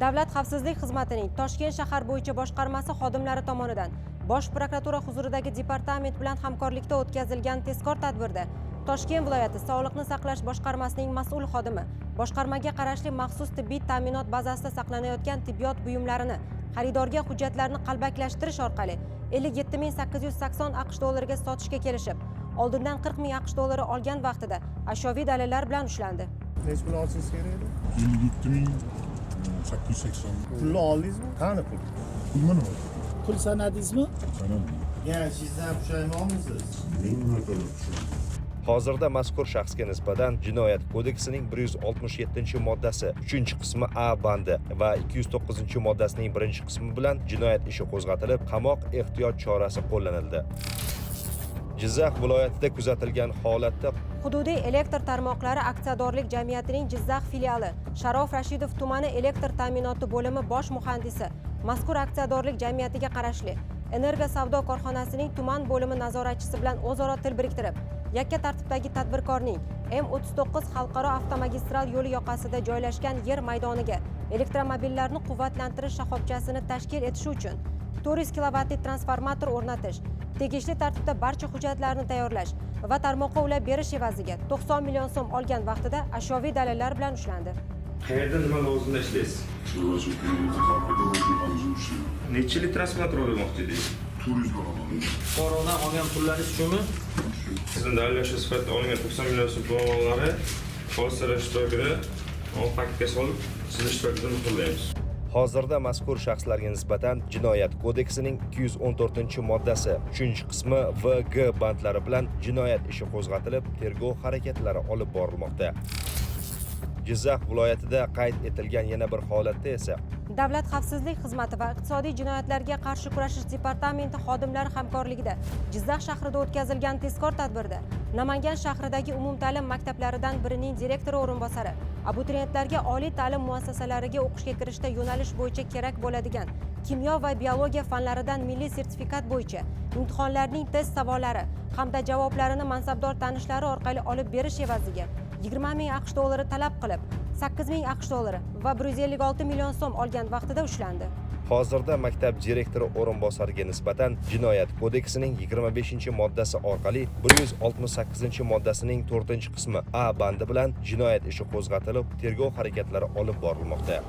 Davlat xavfsizlik xizmatining Toshkent shahar bo'yicha boshqarmasi xodimlari tomonidan Bosh prokuratura huzuridagi departament bilan hamkorlikda o'tkazilgan tezkor tadbirda Toshkent viloyati sog'liqni saqlash boshqarmasining mas'ul xodimi boshqarmaga qarashli maxsus tibbiy ta'minot bazasida saqlanayotgan tibbiyot buyumlarini xaridorga hujjatlarni qalbaklashtirish orqali 57 880 AQSh dollariga sotishga kelishib, oldindan 40 ming AQSh dollari olgan vaqtida ashyoviy dalillar bilan ushlandi. Nechi pul olishingiz kerak edi? 57 880. Pulni oldingizmi? Qani pul? Pulmi, nima? Pul sanadingizmi? Sanading. Ya, ishingizdan pushaymonmisiz? Ming martalab tushundim. Hozirda mazkur shaxsga nisbatan Jinoyat kodeksining 167-moddasi 3-qismi A bandi va 209-moddasining 1-qismi bilan jinoyat ishi qo'zg'atilib, qamoq ehtiyot chorasi qo'llanildi. Jizzax viloyatida kuzatilgan holatda Hududiy elektr tarmoqlari aksiyadorlik jamiyatining Jizzax filiali Sharof Rashidov tumani elektr ta'minoti bo'limi bosh muhandisi mazkur aksiyadorlik jamiyatiga qarashli Energo savdo korxonasining tuman bo'limi nazoratchisi bilan o'zaro til biriktirib, yakka tartibdagi tadbirkorning M39 xalqaro avtomagistral yo'li yoqasida joylashgan yer maydoniga elektromobillarni quvvatlantirish shoxobchasini tashkil etish uchun 400 kilovatli transformator o'rnatish, tegishli tartibda barcha hujjatlarni tayyorlash va tarmoqqa ulab berish evaziga 90 million so'm olgan vaqtida ashyoviy dalillar bilan ushlandi. Qayerda, nima lavozimda ishlaysiz? Necha? Necha yillik transformator olmoqchi edingiz? 400 barobar. Fuqarodan olgan pullaringiz shumi? Sizni dalil sifatida olingan 90 million so'm pul mablag'lari hodisalar ishtirokida faktga solib, sizni ishtirokida muhrlaymiz. Hozirda mazkur shaxslarga nisbatan Jinoyat kodeksining 214-moddasi 3-qismi V, G bandlari bilan jinoyat ishi qo'zg'atilib, tergov harakatlari olib borilmoqda. Jizzax viloyatida qayd etilgan yana bir holatda esa Davlat xavfsizlik xizmati va Iqtisodiy jinoyatlarga qarshi kurashish departamenti xodimlari hamkorligida Jizzax shahrida o'tkazilgan tezkor tadbirda Namangan shahridagi umumta'lim maktablaridan birining direktori o'rinbosari abituriyentlarga oliy ta'lim muassasalariga o'qishga kirishda yo'nalish bo'yicha kerak bo'ladigan kimyo va biologiya fanlaridan milliy sertifikat bo'yicha imtihonlarning test savollari hamda javoblarini mansabdor tanishlari orqali olib berish evaziga 20 ming AQSh dollari talab qilib, 8 ming AQSh dollari va 156 million so'm olgan vaqtida ushlandi. Hozirda maktab direktori o'rinbosariga nisbatan Jinoyat kodeksining 25-moddasi orqali 168-moddasining 4-qismi A bandi bilan jinoyat ishi qo'zg'atilib, tergov harakatlari olib borilmoqda.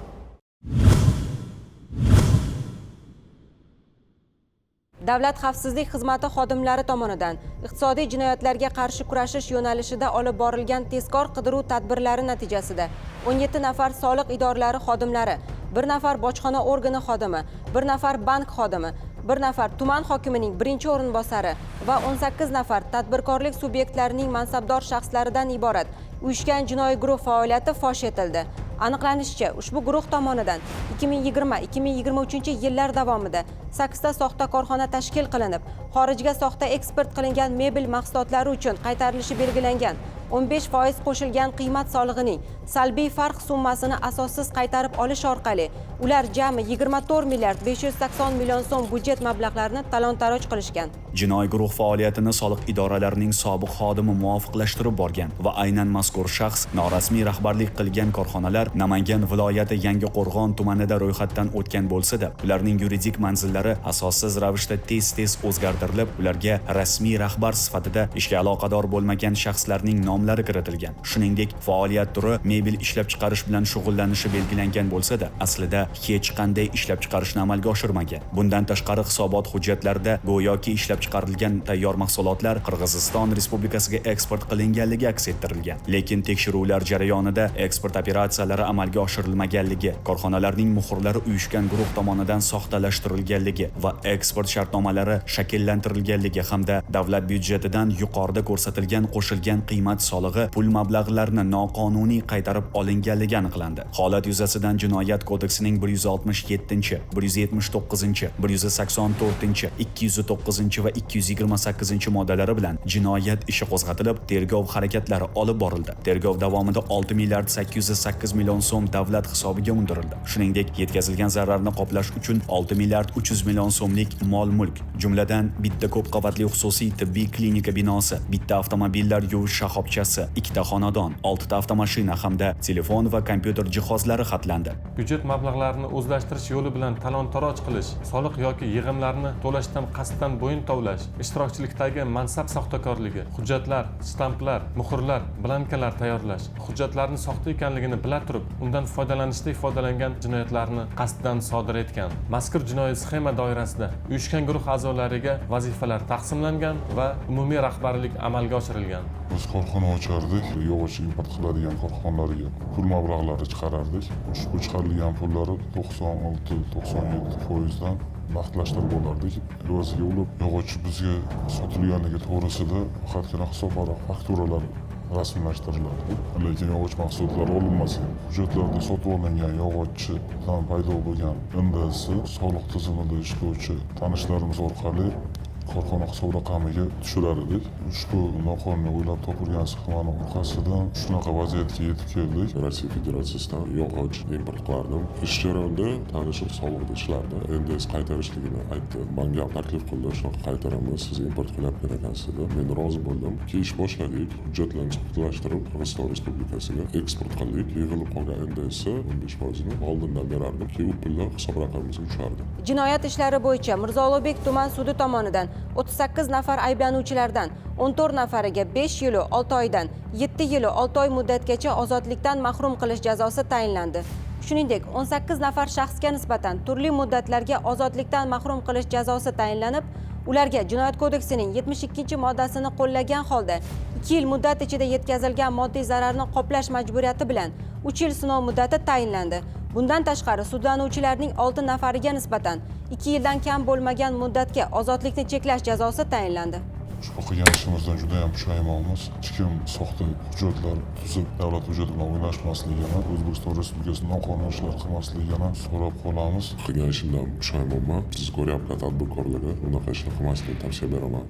Davlat xavfsizlik xizmati xodimlari tomonidan iqtisodiy jinoyatlarga qarshi kurashish yo'nalishida olib borilgan tezkor qidiruv tadbirlari natijasida 17 nafar soliq idoralari xodimlari, bir nafar bojxona organi xodimi, bir nafar bank xodimi, bir nafar tuman hokimining birinchi o'rinbosari va 18 nafar tadbirkorlik subyektlarining mansabdor shaxslaridan iborat uyushgan jinoiy guruh faoliyati fosh etildi. Aniqlanishicha, ushbu guruh tomonidan 2020-2023 yillar davomida sakkizta soxta korxona tashkil qilinib, xorijga soxta eksport qilingan mebel mahsulotlari uchun qaytarilishi belgilangan 15% qo'shilgan qiymat solig'ining salbiy farq summasini asossiz qaytarib olish orqali ular jami 24 milliard 580 million so'm byudjet mablag'larini talon-taroj qilishgan. Jinoiy guruh faoliyatini soliq idoralarining sobiq xodimi muvofiqlashtirib borgan va aynan mazkur shaxs norasmiy rahbarlik qilgan korxonalar Namangan viloyati Yangiqo'rg'on tumanida ro'yxatdan o'tgan bo'lsa-da, ularning yuridik manzillari asossiz ravishda tez-tez o'zgartirilib, ularga rasmiy rahbar sifatida ishga aloqador bo'lmagan shaxslarning nomlari kiritilgan. Shuningdek, faoliyat turi mebel ishlab chiqarish bilan shug'ullanishi belgilangan bo'lsa-da, aslida hech qanday ishlab chiqarishni amalga oshirmagan. Bundan tashqari, hisobot hujjatlarida go'yoki ishlab chiqarilgan tayyor mahsulotlar Qirg'iziston Respublikasiga eksport qilinganligi aks ettirilgan. Lekin tekshiruvlar jarayonida eksport operatsiyalari amalga oshirilmaganligi, korxonalarning muhrlari uyushgan guruh tomonidan soxtalashtirilganligi va eksport shartnomalari shakllantirilganligi hamda davlat byudjetidan yuqorida ko'rsatilgan qo'shilgan qiymat solig'i pul mablag'larini noqonuniy qaytarib olinganligi aniqlandi. Holat yuzasidan Jinoyat kodeksining 167, 179, 184, 209 va 228 moddalari bilan jinoyat ishi qo'zg'atilib, tergov harakatlari olib borildi. Tergov davomida 6 milliard 808 million so'm davlat hisobiga undirildi. Shuningdek, yetkazilgan zararni qoplash uchun 6 milliard 300 million so'mlik mol-mulk, jumladan bitta ko'p qavatli xususiy tibbiy klinika binosi, bitta avtomobillar yuvish shoxobchasi, ikkita xonadon, oltita avtomashina hamda telefon va kompyuter jihozlari xatlandi. Byudjet mablag'lari mablag'larini o'zlashtirish yo'li bilan talon-taroj qilish, soliq yoki yig'imlarni to'lashdan qasddan bo'yin tovlash, ishtirokchilikdagi mansab soxtakorligi, hujjatlar, shtamplar, muhrlar, blankalar tayyorlash, hujjatlarni soxta ekanligini bila turib, undan foydalanishda ifodalangan jinoyatlarni qasddan sodir etgan. Mazkur jinoiy sxema doirasida uyushgan guruh a'zolariga vazifalar taqsimlangan va umumiy rahbarlik amalga oshirilgan. Biz korxona ochardik, yog'och import qiladigan korxonalarga pul mablag'lari chiqarardik. Ushbu chiqarilgan pullari 96-97% dan naqdlashtirib olardik. Evaziga ular yog'och bizga sotilganligi to'g'risida faqatgina hisob varaq fakturalar rasmiylashtirilardi. Lekin yog'och mahsulotlari olinmas edi. Hujjatlarda sotib olingan yog'ochdan paydo bo'lgan NDS soliq tizimida ishlovchi tanishlarimiz orqali korxona hisob raqamiga tushirar edik. Ushbu noqonuniy o'ylab topilgan sxemani orqasidan shunaqa vaziyatga yetib keldik. Rossiya Federatsiyasidan yog'och import qilardim. Ish jarayonida tanishim soliqda ishlardi. NDS qaytarishligini aytdi. Manga taklif qildi, shunaqa qaytaramiz, siz import qilyapgan ekansiz dedi. Men rozi bo'ldim. Keyin ish boshladik. Hujjatlarni soxtalashtirib, Qirg'iziston Respublikasiga eksport qildik. Yig'ilib qolgan NDSni 15%ni oldindan berardim. Keyin u pullar hisob raqamimizga tushardi. Jinoyat ishlari bo'yicha Mirzo Ulug'bek tuman sudi tomonidan 38 nafar ayblanuvchilardan 14 nafariga 5 yil 6 oydan 7 yil 6 oy muddatgacha ozodlikdan mahrum qilish jazosi tayinlandi. Shuningdek, 18 nafar shaxsga nisbatan turli muddatlarga ozodlikdan mahrum qilish jazosi tayinlanib, ularga Jinoyat kodeksining 72-moddasini qo'llagan holda 2 yil muddat ichida yetkazilgan moddiy zararni qoplash majburiyati bilan 3 yil sinov muddati tayinlandi. Bundan tashqari sudlanuvchilarning 6 nafariga nisbatan 2 yildan kam bo'lmagan muddatga ozodlikni cheklash jazosi tayinlandi. Ushbu qilgan ishimizdan juda ham pushaymonmiz. Hech kim soxta hujjatlar tuzib, davlat hujjati bilan o'ynashmasligini, O'zbekiston Respublikasida noqonuniy ishlar qilmasligini so'rab qolamiz. Qilgan ishimdan pushaymonman. Siz ko'ryapti tadbirkorlarga bunaqa ishlar qilmaslikni tavsiya beraman.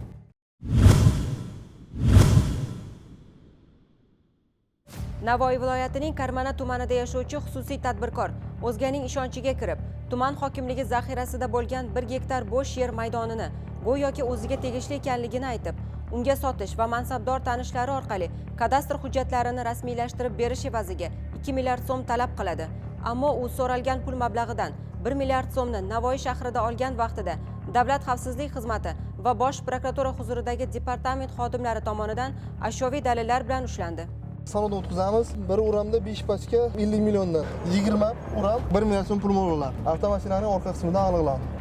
Navoiy viloyatining Karmana tumanida yashovchi xususiy tadbirkor o'zganing ishonchiga kirib, tuman hokimligi zaxirasida bo'lgan 1 gektar bo'sh yer maydonini go'yoki o'ziga tegishli ekanligini aytib, unga sotish va mansabdor tanishlari orqali kadastr hujjatlarini rasmiylashtirib berish evaziga 2 milliard so'm talab qiladi. Ammo u so'ralgan pul mablag'idan 1 milliard so'mni Navoiy shahrida olgan vaqtida Davlat xavfsizlik xizmati va Bosh prokuratura huzuridagi departament xodimlari tomonidan ashyoviy dalillar bilan ushlandi. Salonda o'tkazamiz. Bir uramda 5 pachka 50 milliondan 20 uram 1 milliard so'm pul mo'ljallanadi. Avtomashinaning orqa qismidan aniqlandi.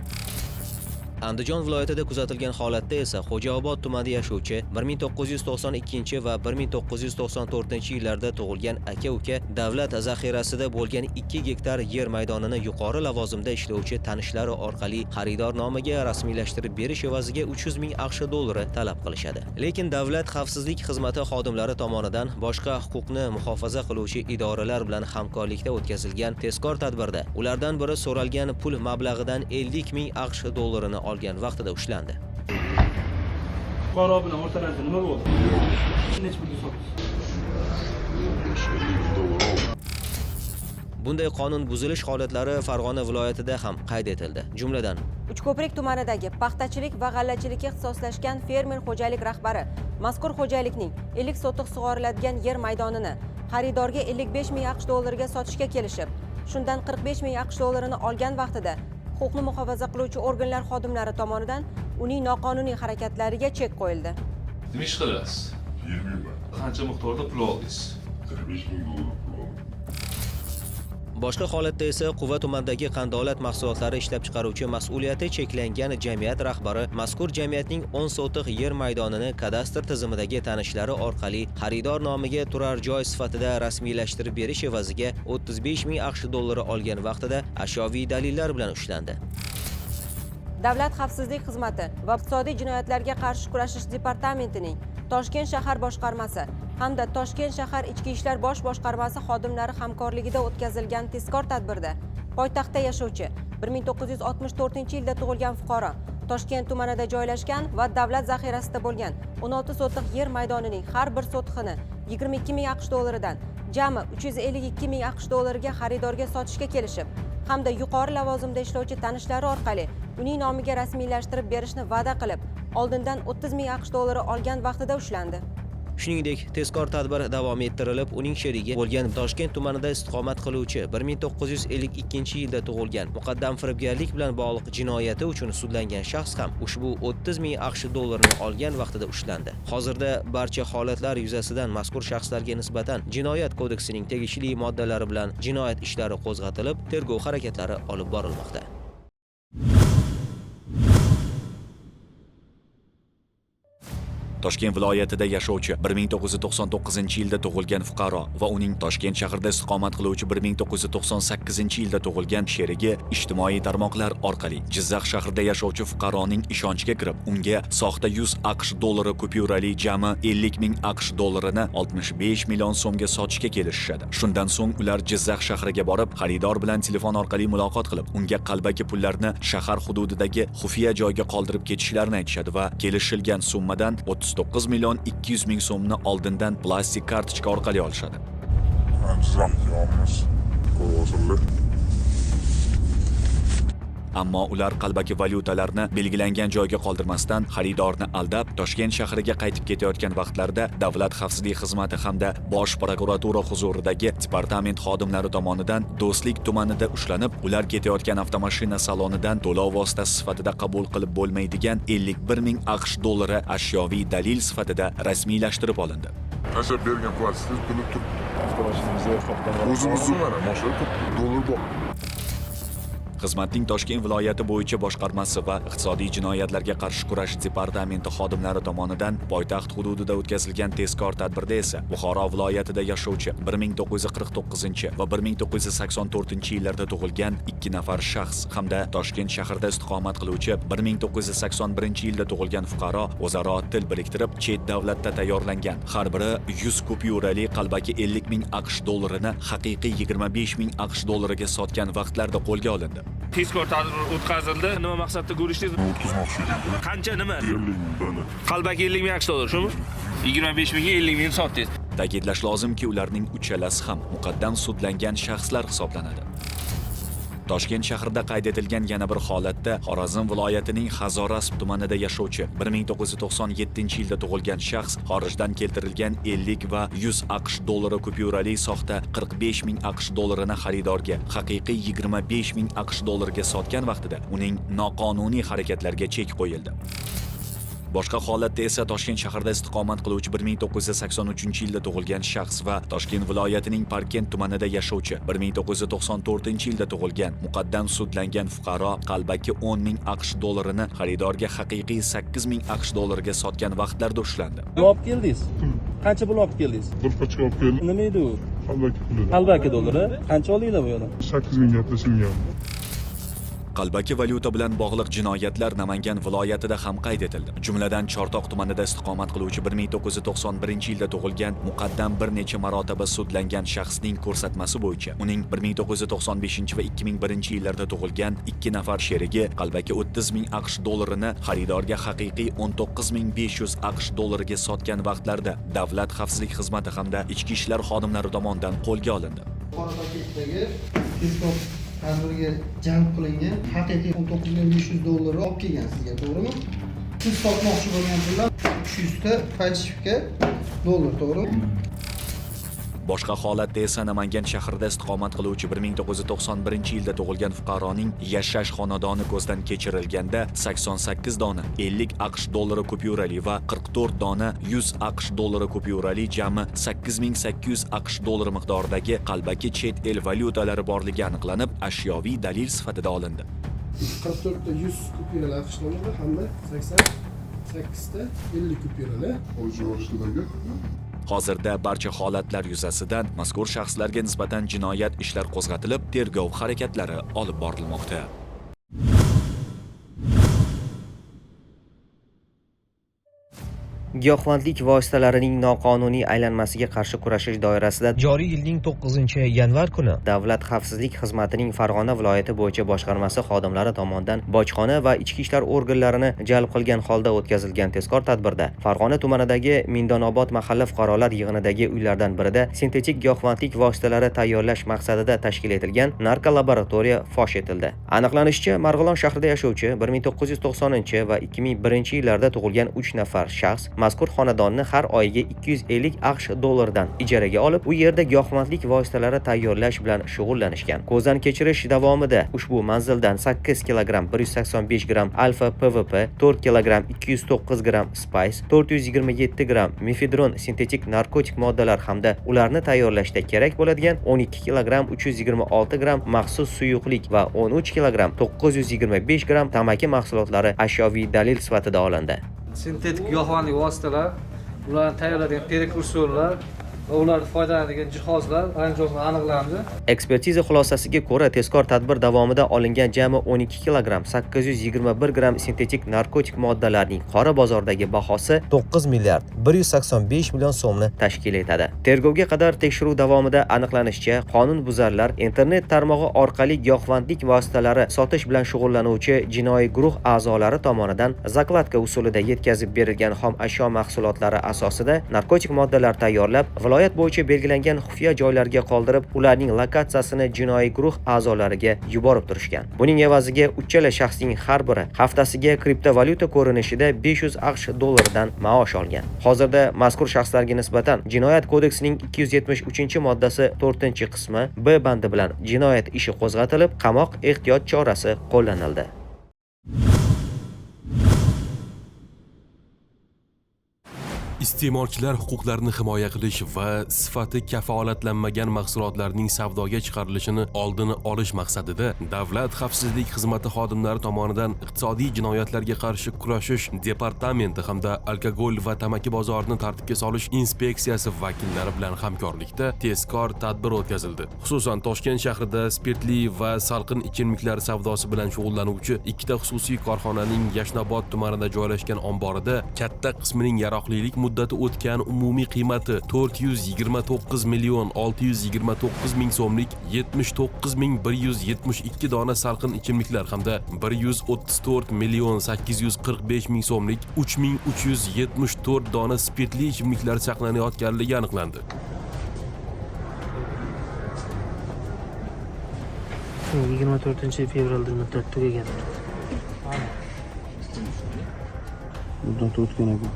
Andijon viloyatida kuzatilgan holatda esa Xo'jaobod tumanida yashovchi 1992 va 1994-yillarda tug'ilgan aka-uka davlat zaxirasida bo'lgan 2 gektar yer maydonini yuqori lavozimda ishlovchi tanishlari orqali xaridor nomiga rasmiylashtirib berish evaziga 300 ming AQSh dollari talab qilishadi. Lekin Davlat xavfsizlik xizmati xodimlari tomonidan boshqa huquqni muhofaza qiluvchi idoralar bilan hamkorlikda o'tkazilgan tezkor tadbirda ulardan biri so'ralgan pul mablag'idan 50 ming AQSh dollarini olgan vaqtida ushlandi. Fuqaro bilan o'rtalarida nima bo'ldi? Necha pulga sotdingiz? Bunday qonun buzilish holatlari Farg'ona viloyatida ham qayd etildi. Jumladan, Uchko'prik tumanidagi paxtachilik va g'allachilikka ixtisoslashgan fermer xo'jalik rahbari mazkur xo'jalikning 50 sotix sug'oriladigan yer maydonini xaridorga 55 ming AQSh dollariga sotishga kelishib, shundan 45 ming AQSh dollarini olgan vaqtida huquqni muhofaza qiluvchi organlar xodimlari tomonidan uning noqonuniy harakatlariga chek qo'yildi. Nima ish qilasiz? Fermerman. Qancha miqdorda pul oldingiz? 45 ming dollar pul oldim. Boshqa holatda esa Quva tumanidagi qandolat mahsulotlari ishlab chiqaruvchi mas'uliyati cheklangan jamiyat rahbari mazkur jamiyatning 10 sotix yer maydonini kadastr tizimidagi tanishlari orqali xaridor nomiga turar joy sifatida rasmiylashtirib berish evaziga 35 ming AQSh dollari olgan vaqtida ashyoviy dalillar bilan ushlandi. Davlat xavfsizlik xizmati va iqtisodiy jinoyatlarga qarshi kurashish departamentining Toshkent shahar boshqarmasi hamda Toshkent shahar Ichki ishlar bosh boshqarmasi xodimlari hamkorligida o'tkazilgan tezkor tadbirda poytaxtda yashovchi 1964-yilda tug'ilgan fuqaro Toshkent tumanida joylashgan va davlat zaxirasida bo'lgan 16 sotix yer maydonining har bir sotixini 22 ming AQSh dollaridan jami 352 ming AQSh dollariga xaridorga sotishga kelishib hamda yuqori lavozimda ishlovchi tanishlari orqali uning nomiga rasmiylashtirib berishni va'da qilib, oldindan 30 ming AQSh dollari olgan vaqtida ushlandi. Shuningdek, tezkor tadbir davom ettirilib, uning sherigi bo'lgan Toshkent tumanida istiqomat qiluvchi 1952-yilda tug'ilgan muqaddam firibgarlik bilan bog'liq jinoyati uchun sudlangan shaxs ham ushbu 30 ming AQSh dollarini olgan vaqtida ushlandi. Hozirda barcha holatlar yuzasidan mazkur shaxslarga nisbatan Jinoyat kodeksining tegishli moddalari bilan jinoyat ishlari qo'zg'atilib, tergov harakatlari olib borilmoqda. Toshkent viloyatida yashovchi 1999-yilda tug'ilgan fuqaro va uning Toshkent shahrida istiqomat qiluvchi 1998-yilda tug'ilgan sherigi ijtimoiy tarmoqlar orqali Jizzax shahrida yashovchi fuqaroning ishonchiga kirib, unga soxta 100 AQSh dollari kupyurali jami 50 ming AQSh dollarini 65 million so'mga sotishga kelishishadi. Shundan so'ng ular Jizzax shahriga borib, xaridor bilan telefon orqali muloqot qilib, unga qalbaki pullarni shahar hududidagi xufiya joyga qoldirib ketishlarini aytishadi va kelishilgan summadan 39 million 200 ming so'mni oldindan plastik kartochka orqali olishadi. Ammo ular qalbaki valyutalarni belgilangan joyga qoldirmasdan xaridorni aldab Toshkent shahriga qaytib ketayotgan vaqtlarida Davlat xavfsizlik xizmati hamda Bosh prokuratura huzuridagi departament xodimlari tomonidan Do'stlik tumanida ushlanib, ular ketayotgan avtomashina salonidan to'lov vositasi sifatida qabul qilib bo'lmaydigan 51 ming AQSh dollari ashyoviy dalil sifatida rasmiylashtirib olindi. Tashlab bergan plastik puli turibdi. O'zimizni mana mashina turibdi, dollar bor. Xizmatning Toshkent viloyati bo'yicha boshqarmasi va iqtisodiy jinoyatlarga qarshi kurash departamenti xodimlari tomonidan poytaxt hududida o'tkazilgan tezkor tadbirda esa Buxoro viloyatida yashovchi 1949 va 1984-yillarda tug'ilgan 2 nafar shaxs hamda Toshkent shahrida istiqomat qiluvchi 1981-yilda tug'ilgan fuqaro o'zaro til biriktirib, chet davlatda tayyorlangan har biri 100 kupyurali qalbaki 50 ming AQSh dollarini haqiqiy 25 ming AQSh dollariga sotgan vaqtlarda qo'lga olindi. Tezkor tadbir o'tkazildi. Nima maqsadda ko'rishdingiz? O'tkazmoqchi edim. Qancha nima? 50 ming dollar. Qalbaki 50 ming AQSh dollar, shumi? 25 mingga 50 ming sotdingiz. Ta'kidlash lozimki, ularning uchalasi ham muqaddam sudlangan shaxslar hisoblanadi. Toshkent shahrida qayd etilgan yana bir holatda Xorazm viloyatining Hazorasp tumanida yashovchi 1997-yilda tug'ilgan shaxs xorijdan keltirilgan 50 va 100 AQSh dollari kupyurali soxta 45 ming AQSh dollarini xaridorga haqiqiy 25 ming AQSh dollariga sotgan vaqtida uning noqonuniy harakatlarga chek qo'yildi. Boshqa holatda esa Toshkent shahrida istiqomat qiluvchi 1983-yilda tug'ilgan shaxs va Toshkent viloyatining Parkent tumanida yashovchi 1994-yilda tug'ilgan muqaddam sudlangan fuqaro qalbaki 10 ming AQSh dollarini xaridorga haqiqiy 8 ming AQSh dollariga sotgan vaqtlarda ushlandi. Nima olib keldingiz? Qancha pul olib keldingiz? Bir pachka olib keldim. Nima edi u? Qalbaki pul edi. Qalbaki dollari. Qancha oldinglar bu yoqdan? 8 ming gaplashilgan. Qalbaki valyuta bilan bog'liq jinoyatlar Namangan viloyatida ham qayd etildi. Jumladan, Chortoq tumanida istiqomat qiluvchi 1991-yilda tug'ilgan muqaddam bir necha marotaba sudlangan shaxsning ko'rsatmasi bo'yicha uning 1995 va 2001-yillarda tug'ilgan 2 nafar sherigi qalbaki 30 ming AQSh dollarini xaridorga haqiqiy 19500 AQSh dollariga sotgan vaqtlarda Davlat xavfsizlik xizmati hamda ichki ishlar xodimlari tomonidan qo'lga olindi. Qora paketdagi tezkor tadbirga jalb qilingan haqiqiy 19500 dollarni olib kelgan sizga, to'g'rimi? Siz sotmoqchi bo'lgan pullar 300 ta falshivka dollar, to'g'rimi? Boshqa holatda esa Namangan shahrida istiqomat qiluvchi 1991-yilda tug'ilgan fuqaroning yashash xonadoni ko'zdan kechirilganda 88 dona 50 AQSh dollari kupyurali va 44 dona 100 AQSh dollari kupyurali jami 8800 AQSh dollari miqdoridagi qalbaki chet el valyutalari borligi aniqlanib, ashyoviy dalil sifatida olindi. 44 ta 100 kupyurali AQSh dollari hamda 88 ta 50 kupyurali. Hozirda barcha holatlar yuzasidan mazkur shaxslarga nisbatan jinoyat ishlar qo'zg'atilib, tergov harakatlari olib borilmoqda. Giyohvandlik vositalarining noqonuniy aylanmasiga qarshi kurashish doirasida joriy yilning 9-yanvar kuni Davlat xavfsizlik xizmatining Farg'ona viloyati bo'yicha boshqarmasi xodimlari tomonidan bojxona va ichki ishlar organlarini jalb qilgan holda o'tkazilgan tezkor tadbirda Farg'ona tumanidagi Mindonobod mahalla fuqarolar yig'inidagi uylardan birida sintetik giyohvandlik vositalari tayyorlash maqsadida tashkil etilgan narkolaboratoriya fosh etildi. Aniqlanishicha, Marg'ilon shahrida yashovchi 1990 va 2001-yillarda tug'ilgan 3 nafar shaxs Mazkur xonadonni har oyiga 250 AQSh dollaridan ijaraga olib, u yerda giyohvandlik vositalari tayyorlash bilan shug'ullanishgan. Ko'zdan kechirish davomida ushbu manzildan 8 kilogramm 185 gramm alfa PVP, 4 kilogramm 209 gramm spice, 427 gramm mefedron sintetik narkotik moddalar hamda ularni tayyorlashda kerak bo'ladigan 12 kilogramm 326 gramm maxsus suyuqlik va 13 kilogramm 925 gramm tamaki mahsulotlari ashyoviy dalil sifatida olindi. Sintetik giyohvandlik vositalar, ularni tayyorlaydigan prekursorlar va ularni foydalanadigan jihozlar, anjomlar aniqlandi. Ekspertiza xulosasiga ko'ra, tezkor tadbir davomida olingan jami 12 kilogramm 821 gramm sintetik narkotik moddalarning qora bozordagi bahosi 9 milliard 185 million so'mni tashkil etadi. Tergovga qadar tekshiruv davomida aniqlanishicha, qonunbuzarlar internet tarmog'i orqali giyohvandlik vositalari sotish bilan shug'ullanuvchi jinoiy guruh a'zolari tomonidan zakladka usulida yetkazib berilgan xom ashyo mahsulotlari asosida narkotik moddalar tayyorlab, viloyat bo'yicha belgilangan xufiya joylarga qoldirib, ularning lokatsiyasini jinoiy guruh a'zolariga yuborib turishgan. Buning evaziga uchala shaxsning har biri haftasiga kriptovalyuta ko'rinishida 500 AQSh dollaridan maosh olgan. Hozirda mazkur shaxslarga nisbatan Jinoyat kodeksining 273-moddasi 4-qismi B bandi bilan jinoyat ishi qo'zg'atilib, qamoq ehtiyot chorasi qo'llanildi. Iste'molchilar huquqlarini himoya qilish va sifati kafolatlanmagan mahsulotlarning savdoga chiqarilishini oldini olish maqsadida Davlat xavfsizlik xizmati xodimlari tomonidan Iqtisodiy jinoyatlarga qarshi kurashish departamenti hamda alkogol va tamaki bozorini tartibga solish inspeksiyasi vakillari bilan hamkorlikda tezkor tadbir o'tkazildi. Xususan, Toshkent shahrida spirtli va salqin ichimliklar savdosi bilan shug'ullanuvchi ikkita xususiy korxonaning Yashnobod tumanida joylashgan omborida katta qismining yaroqlilik muddati o'tgan umumiy qiymati 429 million 629 ming so'mlik 79172 dona salqin ichimliklar hamda 134 million 845 ming so'mlik 3374 dona spirtli ichimliklar saqlanayotganligi aniqlandi. 24 fevralda muddat tugagan. Muddat o'tgan ekan.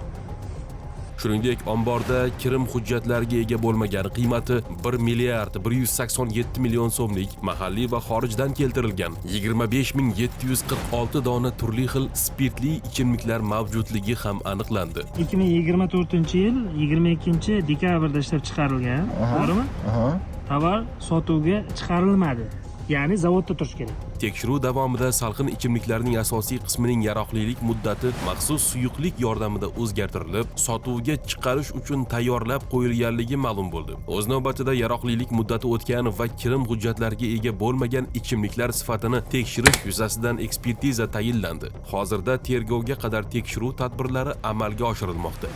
Shuningdek, omborda kirim hujjatlariga ega bo'lmagan qiymati 1 milliard 187 million so'mlik mahalliy va xorijdan keltirilgan 25746 dona turli xil spirtli ichimliklar mavjudligi ham aniqlandi. 2024-yil 22 dekabrda ishlab chiqarilgan, to'g'rimi? Tovar sotuvga chiqarilmadi. Ya'ni zavodda turish kerak. Tekshiruv davomida salqin ichimliklarning asosiy qismining yaroqlilik muddati maxsus suyuqlik yordamida o'zgartirilib, sotuvga chiqarish uchun tayyorlab qo'yilganligi ma'lum bo'ldi. O'z navbatida yaroqlilik muddati o'tgan va kirim hujjatlariga ega bo'lmagan ichimliklar sifatini tekshirish yuzasidan ekspertiza tayinlandi. Hozirda tergovga qadar tekshiruv tadbirlari amalga oshirilmoqda.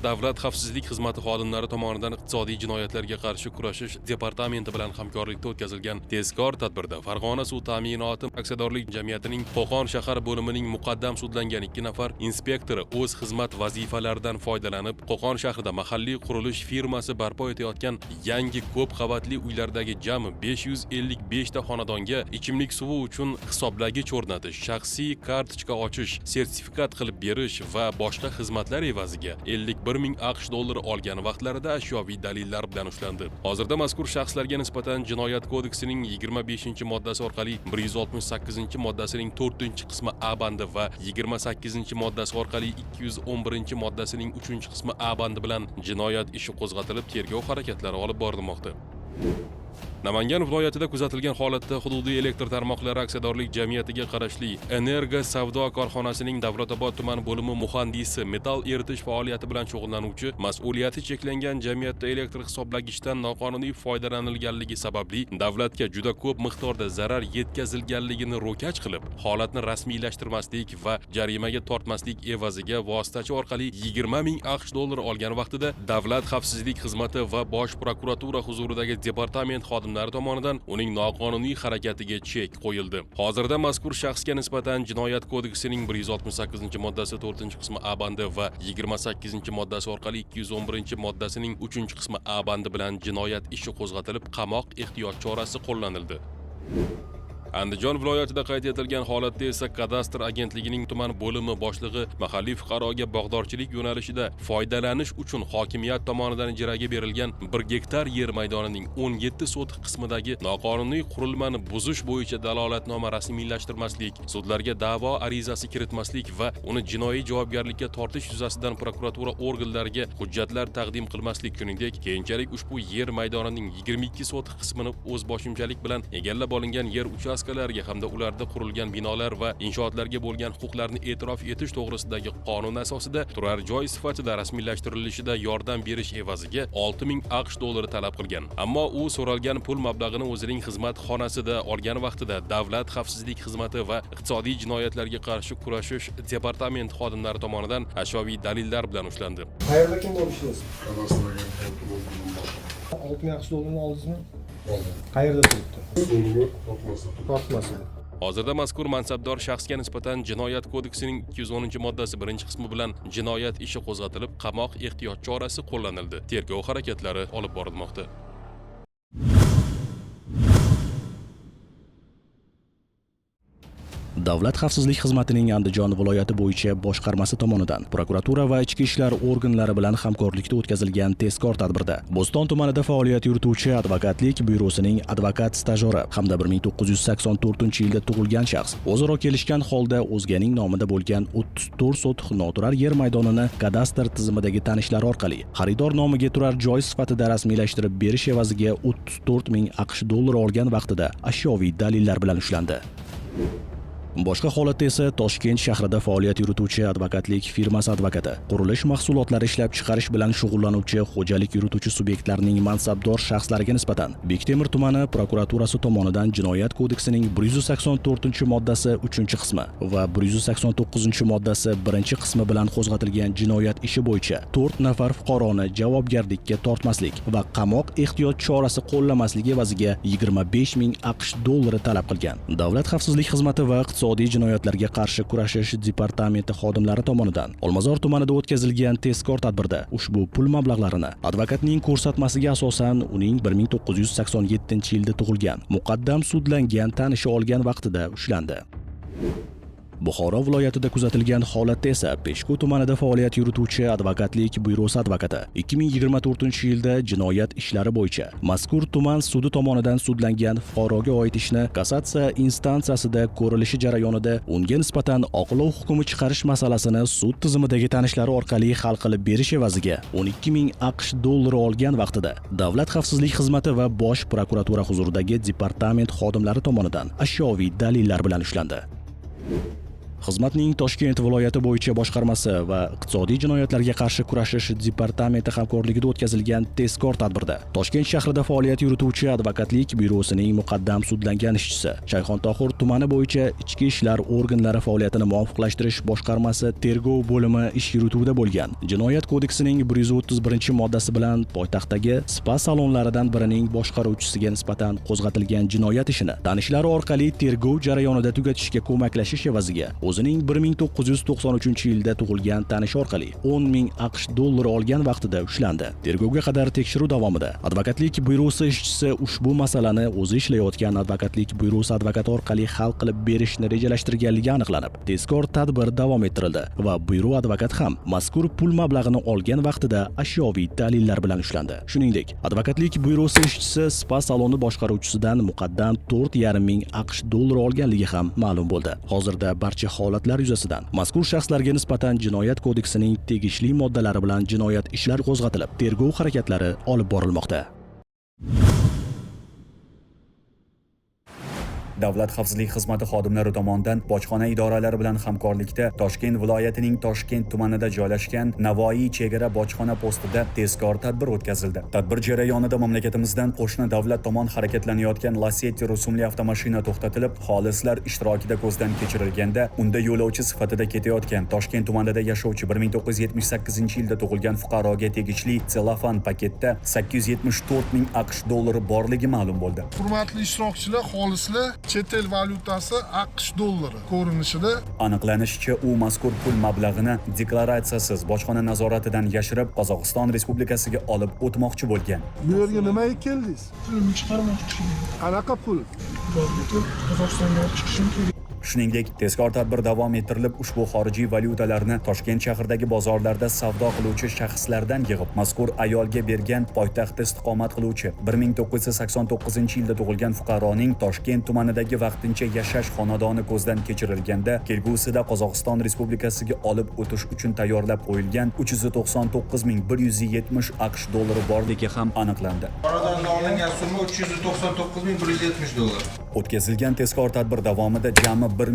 Davlat xavfsizlik xizmati xodimlari tomonidan Iqtisodiy jinoyatlarga qarshi kurashish departamenti bilan hamkorlikda o'tkazilgan tezkor tadbirda Farg'ona suv ta'minoti aksiyadorlik jamiyatining Qo'qon shahar bo'limining muqaddam sudlangan 2 nafar inspektori o'z xizmat vazifalaridan foydalanib, Qo'qon shahrida mahalliy qurilish firmasi barpo etayotgan yangi ko'p qavatli uylardagi jami 555 ta xonadonga ichimlik suvi uchun hisoblagich o'rnatish, shaxsiy kartochka ochish, sertifikat qilib berish va boshqa xizmatlar evaziga 51 ming AQSh dollari olgan vaqtlarida ashyoviy dalillar bilan ushlandi. Hozirda mazkur shaxslarga nisbatan Jinoyat kodeksining 25-moddasi orqali 168-moddasining 4-qismi A bandi va 28-moddasi orqali 211-moddasining 3-qismi A bandi bilan jinoyat ishi qo'zg'atilib, tergov harakatlari olib borilmoqda. Namangan viloyatida kuzatilgan holatda hududiy elektr tarmoqlari aksiyadorlik jamiyatiga qarashli Energo savdo korxonasining Davlatobod tuman bo'limi muhandisi metall eritish faoliyati bilan shug'ullanuvchi mas'uliyati cheklangan jamiyatda elektr hisoblagichdan noqonuniy foydalanilganligi sababli davlatga juda ko'p miqdorda zarar yetkazilganligini ro'kach qilib, holatni rasmiylashtirmaslik va jarimaga tortmaslik evaziga vositachi orqali 20 ming AQSh dollari olgan vaqtida Davlat xavfsizlik xizmati va Bosh prokuratura huzuridagi departament xodimlari tomonidan uning noqonuniy harakatiga chek qo'yildi. Hozirda mazkur shaxsga nisbatan Jinoyat kodeksining 168-moddasi 4-qismi A bandi va 28-moddasi orqali 211-moddasining 3-qismi A bandi bilan jinoyat ishi qo'zg'atilib, qamoq ehtiyot chorasi qo'llanildi. Andijon viloyatida qayd etilgan holatda esa kadastr agentligining tuman bo'limi boshlig'i mahalliy fuqaroga bog'dorchilik yo'nalishida foydalanish uchun hokimiyat tomonidan ijaraga berilgan 1 gektar yer maydonining 17 sotix qismidagi noqonuniy qurilmani buzish bo'yicha dalolatnoma rasmiylashtirmaslik, sudlarga da'vo arizasi kiritmaslik va uni jinoiy javobgarlikka tortish yuzasidan prokuratura organlariga hujjatlar taqdim qilmaslik, shuningdek, keyinchalik ushbu yer maydonining 22 sotix qismini o'zboshimchalik bilan egallab olingan yer uchastkalariga hamda ularda qurilgan binolar va inshootlarga bo'lgan huquqlarni e'tirof etish to'g'risidagi qonun asosida turar joy sifatida rasmiylashtirilishidan yordam berish evaziga 6000 AQSh dollari talab qilgan. Ammo u so'ralgan pul mablag'ini o'zining xizmat xonasida olgan vaqtida Davlat xavfsizlik xizmati va iqtisodiy jinoyatlarga qarshi kurashish departamenti xodimlari tomonidan ashyoviy dalillar bilan ushlandi. Qayerda kim bo'lib ishlaysiz? 6000 AQSh dollarini oldingizmi? Oldim. Qayerda turibdi? Tortmasida. Hozirda mazkur mansabdor shaxsga nisbatan Jinoyat kodeksining 210-moddasi 1-qismi bilan jinoyat ishi qo'zg'atilib, qamoq ehtiyot chorasi qo'llanildi. Tergov harakatlari olib borilmoqda. Davlat xavfsizlik xizmatining Andijon viloyati bo'yicha boshqarmasi tomonidan prokuratura va ichki ishlar organlari bilan hamkorlikda o'tkazilgan tezkor tadbirda Bo'ston tumanida faoliyat yurituvchi advokatlik byurosining advokat stajori hamda 1984-yilda tug'ilgan shaxs o'zaro kelishgan holda o'zganing nomida bo'lgan 34 sotix noturar yer maydonini kadastr tizimidagi tanishlari orqali xaridor nomiga turar joy sifatida rasmiylashtirib berish evaziga 34 ming AQSh dollari olgan vaqtida ashyoviy dalillar bilan ushlandi. Boshqa holatda esa Toshkent shahrida faoliyat yurituvchi advokatlik firmasi advokati, qurilish mahsulotlari ishlab chiqarish bilan shug'ullanuvchi xo'jalik yurituvchi subyektlarning mansabdor shaxslariga nisbatan Bektemir tumani prokuraturasi tomonidan Jinoyat kodeksining 184-moddasi 3-qismi va 189-moddasi 1-qismi bilan qo'zg'atilgan jinoyat ishi bo'yicha 4 nafar fuqaroni javobgarlikka tortmaslik va qamoq ehtiyot chorasi qo'llamaslik evaziga 25 ming AQSh dollari talab qilgan. Davlat xavfsizlik xizmati va iqtisodiy jinoyatlarga qarshi kurashish departamenti xodimlari tomonidan Olmazor tumanida o'tkazilgan tezkor tadbirda ushbu pul mablag'larini advokatning ko'rsatmasiga asosan uning 1987-yilda tug'ilgan muqaddam sudlangan tanishi olgan vaqtida ushlandi. Buxoro viloyatida kuzatilgan holatda esa Peshku tumanida faoliyat yurituvchi advokatlik byurosi advokati 2024-yilda jinoyat ishlari bo'yicha mazkur tuman sudi tomonidan sudlangan fuqaroga oid ishni kassatsiya instansiyasida ko'rilishi jarayonida unga nisbatan oqlov hukmi chiqarish masalasini sud tizimidagi tanishlari orqali hal qilib berish evaziga 12 ming AQSh dollari olgan vaqtida Davlat xavfsizlik xizmati va Bosh prokuratura huzuridagi departament xodimlari tomonidan ashyoviy dalillar bilan ushlandi. Xizmatning Toshkent viloyati bo'yicha boshqarmasi va iqtisodiy jinoyatlarga qarshi kurashish departamenti hamkorligida o'tkazilgan tezkor tadbirda Toshkent shahrida faoliyat yurituvchi advokatlik byurosining muqaddam sudlangan ishchisi Shayxontohur tumani bo'yicha ichki ishlar organlari faoliyatini muvofiqlashtirish boshqarmasi tergov bo'limi ish yurituvida bo'lgan Jinoyat kodeksining 131-moddasi bilan poytaxtdagi spa salonlaridan birining boshqaruvchisiga nisbatan qo'zg'atilgan jinoyat ishini tanishlari orqali tergov jarayonida tugatishga ko'maklashish evaziga o'zining 1993-yilda tug'ilgan tanishi orqali 10 ming AQSh dollari olgan vaqtida ushlandi. Tergovga qadar tekshiruv davomida advokatlik byurosi ishchisi ushbu masalani o'zi ishlayotgan advokatlik byurosi advokati orqali hal qilib berishni rejalashtirganligi aniqlanib, tezkor tadbir davom ettirildi va byuro advokat ham mazkur pul mablag'ini olgan vaqtida ashyoviy dalillar bilan ushlandi. Shuningdek, advokatlik byurosi ishchisi spa saloni boshqaruvchisidan muqaddam 4,5 ming AQSh dollari olganligi ham ma'lum bo'ldi. Hozirda barcha holatlar yuzasidan mazkur shaxslarga nisbatan Jinoyat kodeksining tegishli moddalari bilan jinoyat ishlari qo'zg'atilib, tergov harakatlari olib borilmoqda. Davlat xavfsizlik xizmati xodimlari tomonidan bojxona idoralari bilan hamkorlikda Toshkent viloyatining Toshkent tumanida joylashgan Navoiy chegara bojxona postida tezkor tadbir o'tkazildi. Tadbir jarayonida mamlakatimizdan qo'shni davlat tomon harakatlanayotgan Lacetti rusumli avtomashina to'xtatilib, xolislar ishtirokida ko'zdan kechirilganda unda yo'lovchi sifatida ketayotgan Toshkent tumanida yashovchi 1978-yilda tug'ilgan fuqaroga tegishli selofan paketda 874 ming AQSh dollari borligi ma'lum bo'ldi. Hurmatli ishtirokchilar, xolislar, Chet el valyutasi AQSh dollari ko'rinishida. Aniqlanishicha, u mazkur pul mablag'ini deklaratsiyasiz bojxona nazoratidan yashirib, Qozog'iston Respublikasiga olib o'tmoqchi bo'lgan. Bu yerga nimaga keldingiz? Pulimni chiqarmoqchi. Qanaqa pul? Qozog'istonga olib chiqishim kerak. Shuningdek, tezkor tadbir davom ettirilib, ushbu xorijiy valyutalarni Toshkent shahridagi bozorlarda savdo qiluvchi shaxslardan yig'ib, mazkur ayolga bergan poytaxtda istiqomat qiluvchi 1989-yilda tug'ilgan fuqaroning Toshkent tumanidagi vaqtincha yashash xonadoni ko'zdan kechirilganda, kelgusida Qozog'iston Respublikasiga olib o'tish uchun tayyorlab qo'yilgan 399 170 AQSh dollari borligi ham aniqlandi. Xonadondan olingan summa 399 170 dollar. O'tkazilgan tezkor tadbir davomida jami 1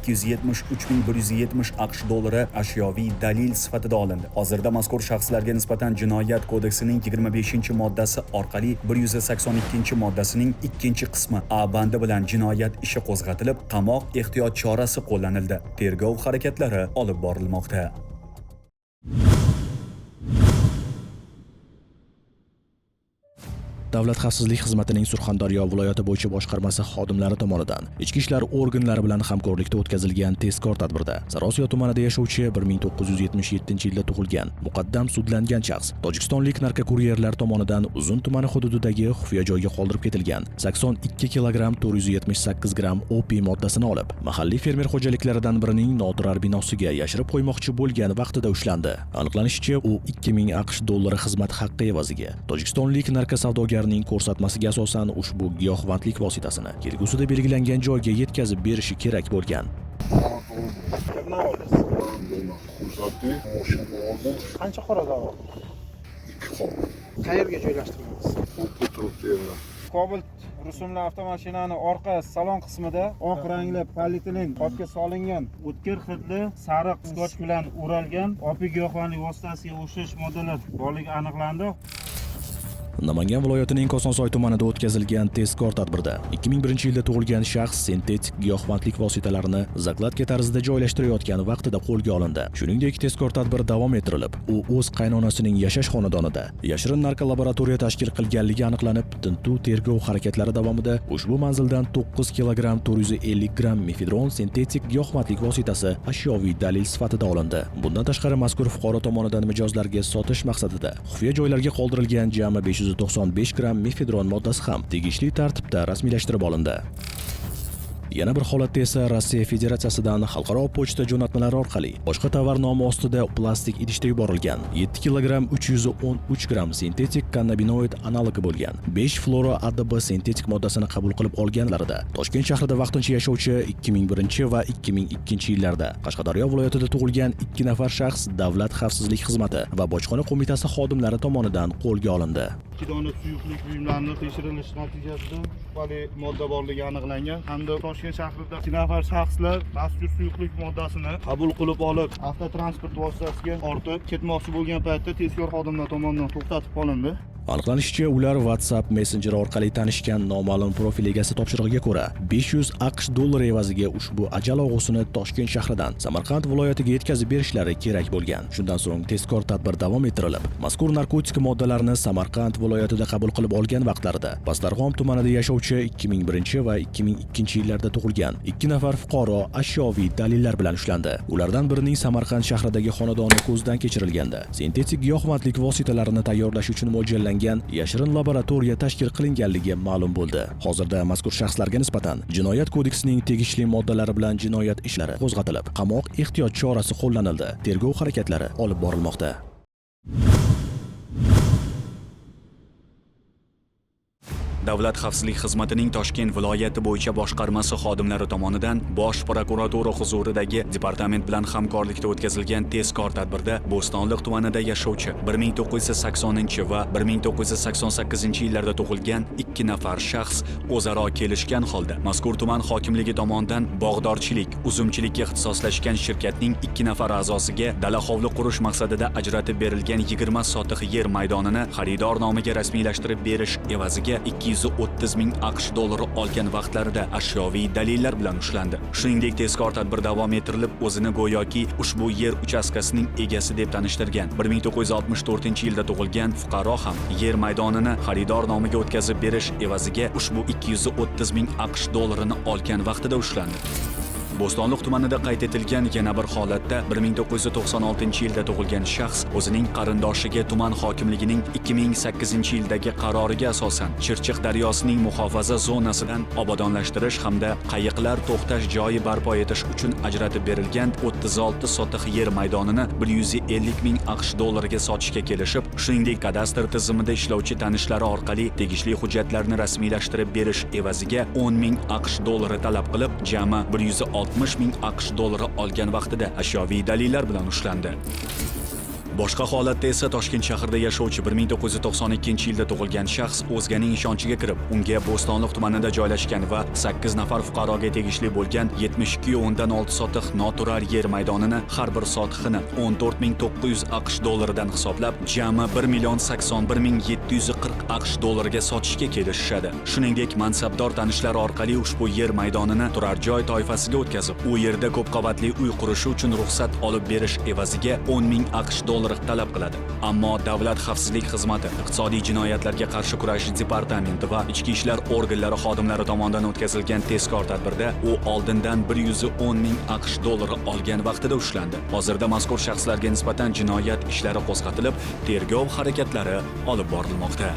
273 170 AQSh dollari ashyoviy dalil sifatida olindi. Hozirda mazkur shaxslarga nisbatan Jinoyat kodeksining 25-moddasi orqali 182-moddasining 2-qismi A bandi bilan jinoyat ishi qo'zg'atilib, qamoq ehtiyot chorasi qo'llanildi. Tergov harakatlari olib borilmoqda. Davlat xavfsizlik xizmatining Surxondaryo viloyati bo'yicha boshqarmasi xodimlari tomonidan ichki ishlar organlari bilan hamkorlikda o'tkazilgan tezkor tadbirda Sariosiyo tumanida yashovchi 1977-yilda tug'ilgan muqaddam sudlangan shaxs tojikistonlik narkokuryerlar tomonidan Uzun tumani hududidagi xufiya joyga qoldirib ketilgan 82 kilogramm 478 gramm opiy moddasini olib, mahalliy fermer xo'jaliklaridan birining noturar binosiga yashirib qo'ymoqchi bo'lgan vaqtida ushlandi. Aniqlanishicha, u 2000 AQSh dollari xizmat haqqi evaziga tojikistonlik narkosavdogar ko'rsatmasiga asosan ushbu giyohvandlik vositasini kelgusida belgilangan joyga yetkazib berishi kerak bo'lgan. Qancha qora dori? 2 qop. Qayerga joylashtirdingiz? Cobalt rusumli avtomashinani orqa salon qismida oq rangli polietilen qopga solingan o'tkir hidli sariq skotch bilan o'ralgan opiy giyohvandlik vositasiga o'xshash moddalar borligi aniqlandi. Namangan viloyatining Kosonsoy tumanida o'tkazilgan tezkor tadbirda 2001-yilda tug'ilgan shaxs sintetik giyohvandlik vositalarini zakladka tarzida joylashtirayotgan vaqtida qo'lga olindi. Shuningdek, tezkor tadbir davom ettirilib, u o'z qaynonasining yashash xonadonida yashirin narkolaboratoriya tashkil qilganligi aniqlanib, tintuv tergov harakatlari davomida ushbu manzildan 9 kilogramm 450 gramm mefedron sintetik giyohvandlik vositasi ashyoviy dalil sifatida olindi. Bundan tashqari, mazkur fuqaro tomonidan mijozlarga sotish maqsadida xufiya joylarga qoldirilgan jami 595 gramm mefedron moddasi ham tegishli tartibda rasmiylashtirib olindi. Yana bir holatda esa Rossiya Federatsiyasidan xalqaro pochta jo'natmalari orqali boshqa tovar nomi ostida plastik idishda yuborilgan 7 kilogramm 313 gramm sintetik kannabinoid analogi bo'lgan 5 floro ADB sintetik moddasini qabul qilib olganlarida Toshkent shahrida vaqtincha yashovchi 2001 va 2002-yillarda Qashqadaryo viloyatida tug'ilgan 2 nafar shaxs Davlat xavfsizlik xizmati va bojxona qo'mitasi xodimlari tomonidan qo'lga olindi. 2 dona suyuqlik buyumlarini tekshirilishi natijasida shubhali modda borligi aniqlangan hamda Toshkent shahrida 2 nafar shaxslar mazkur suyuqlik moddasini qabul qilib olib, avtotransport vositasiga ortib ketmoqchi bo'lgan paytda tezkor xodimlar tomonidan to'xtatib qolindi. Aniqlanishicha, ular WhatsApp messenjeri orqali tanishgan noma'lum profil egasi topshirig'iga ko'ra 500 AQSh dollari evaziga ushbu ajal og'usini Toshkent shahridan Samarqand viloyatiga yetkazib berishlari kerak bo'lgan. Shundan so'ng tezkor tadbir davom ettirilib, mazkur narkotik moddalarni Samarqand viloyatida qabul qilib olgan vaqtlarida Pastdarg'om tumanida yashovchi 2001 va 2002-yillarda tug'ilgan 2 nafar fuqaro ashyoviy dalillar bilan ushlandi. Ulardan birining Samarqand shahridagi xonadoni ko'zdan kechirilganda sintetik giyohvandlik vositalarini tayyorlash uchun mo'ljallangan yashirin laboratoriya tashkil qilinganligi ma'lum bo'ldi. Hozirda mazkur shaxslarga nisbatan Jinoyat kodeksining tegishli moddalari bilan jinoyat ishlari qo'zg'atilib, qamoq ehtiyot chorasi qo'llanildi. Tergov harakatlari olib borilmoqda. Davlat xavfsizlik xizmatining Toshkent viloyati bo'yicha boshqarmasi xodimlari tomonidan Bosh prokuratura huzuridagi departament bilan hamkorlikda o'tkazilgan tezkor tadbirda Bo'stonliq tumanida yashovchi 1980 va 1988-yillarda tug'ilgan 2 nafar shaxs o'zaro kelishgan holda mazkur tuman hokimligi tomonidan bog'dorchilik, uzumchilikka ixtisoslashgan shirkatning 2 nafar a'zosiga dala hovli qurish maqsadida ajratib berilgan 20 sotix yer maydonini xaridor nomiga rasmiylashtirib berish evaziga 230 ming AQSh dollari olgan vaqtlarida ashyoviy dalillar bilan ushlandi. Shuningdek, tezkor tadbir davom ettirilib, o'zini go'yoki ushbu yer uchastkasining egasi deb tanishtirgan 1964-yilda tug'ilgan fuqaro ham yer maydonini xaridor nomiga o'tkazib berish evaziga ushbu 230 ming AQSh dollarini olgan vaqtida ushlandi. Bo'stonliq tumanida qayd etilgan yana bir holatda 1996-yilda tug'ilgan shaxs o'zining qarindoshiga tuman hokimligining 2008-yildagi qaroriga asosan Chirchiq daryosining muhofaza zonasidan obodonlashtirish hamda qayiqlar to'xtash joyi barpo etish uchun ajratib berilgan 36 sotix yer maydonini 150 ming AQSh dollariga sotishga kelishib, shuningdek kadastr tizimida ishlovchi tanishlari orqali tegishli hujjatlarni rasmiylashtirib berish evaziga 10 ming AQSh dollari talab qilib, jami 160 ming AQSh dollari olgan vaqtida ashyoviy dalillar bilan ushlandi. Boshqa holatda esa Toshkent shahrida yashovchi 1992-yilda tug'ilgan shaxs o'zganing ishonchiga kirib, unga Bo'stonliq tumanida joylashgan va 8 nafar fuqaroga tegishli bo'lgan 72.6 sotix noturar yer maydonini har bir sotixini 14 900 AQSh dollaridan hisoblab, jami 1 million 81 740 AQSh dollariga sotishga kelishishadi. Shuningdek, mansabdor tanishlari orqali ushbu yer maydonini turar joy toifasiga o'tkazib, u yerda ko'p qavatli uy qurishi uchun ruxsat olib berish evaziga 10 ming AQSh dollari talab qiladi. Ammo Davlat xavfsizlik xizmati, Iqtisodiy jinoyatlarga qarshi kurashish departamenti va ichki ishlar organlari xodimlari tomonidan o'tkazilgan tezkor tadbirda u oldindan 110 ming AQSh dollari olgan vaqtida ushlandi. Hozirda mazkur shaxslarga nisbatan jinoyat ishlari qo'zg'atilib, tergov harakatlari olib borilmoqda.